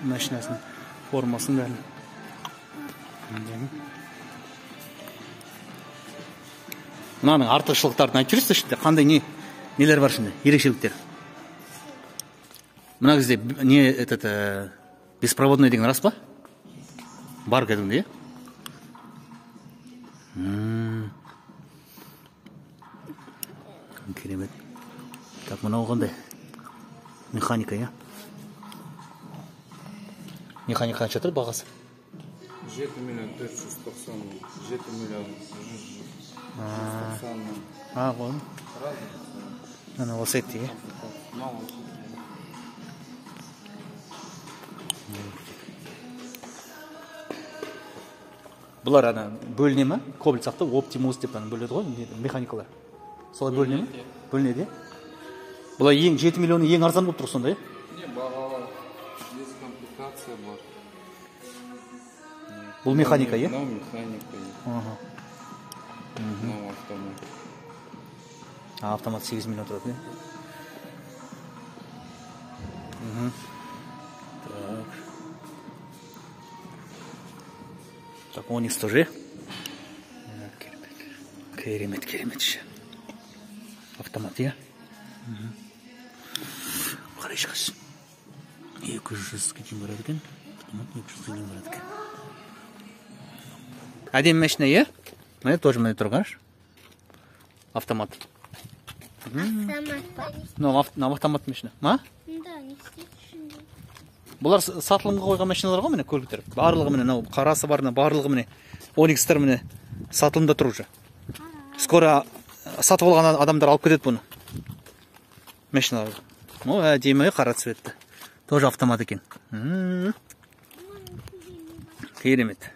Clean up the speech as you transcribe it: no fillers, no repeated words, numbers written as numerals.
Машинасының формасын бәрін. Мынаның артықшылықтарын айтып жүрсіз ішінде қандай нелер бар ішінде, ерекшеліктер? Мына кезде не этот беспроводной деген рас па? Бар кәдімгідей, иә? Керемет. Так, мынау қандай? Механика, иә? Механика қанша тұр бағасы? 7 490 000, 7 190 000. А, ғой. Ана осы айтты, иә? Бұлар ана бөліне ма? Кобальт сияқты Оптимус деп ана бөледі ғой, механикалар. Солай бөліне ме? Бөлінеді, иә? Бұлар ең 7 миллионы ең арзан болып тұр сонда, иә? Не, бағалар. Здесь комплектация бар. Бұл механика, иә? Мынау механика. Мынау автомат. Автомат 8 миллион тұрады, иә? Так. Так, Оникс тоже. Керемет, керемет, керемет. Автомат, иә? Қарай шығасыз. 200-ге дейін барады екен. Автомат 200-ге дейін барады екен. Әдемі машина, иә? Міне тоже міне тұр, қарашы. Автомат. Автомат па? Мынау автомат машина. Ма? Да, не істейді ішінде. Бұлар сатылымға қойған машиналар ғой, міне көліктер. Барлығы міне, мынау қарасы бар, міне барлығы міне. Оникстер міне сатылымда тұр уже. Скоро сатып алған адамдар алып кетеді бұны. Машиналарды. О, әдемі қара цветті. Тоже автомат екен. Керемет.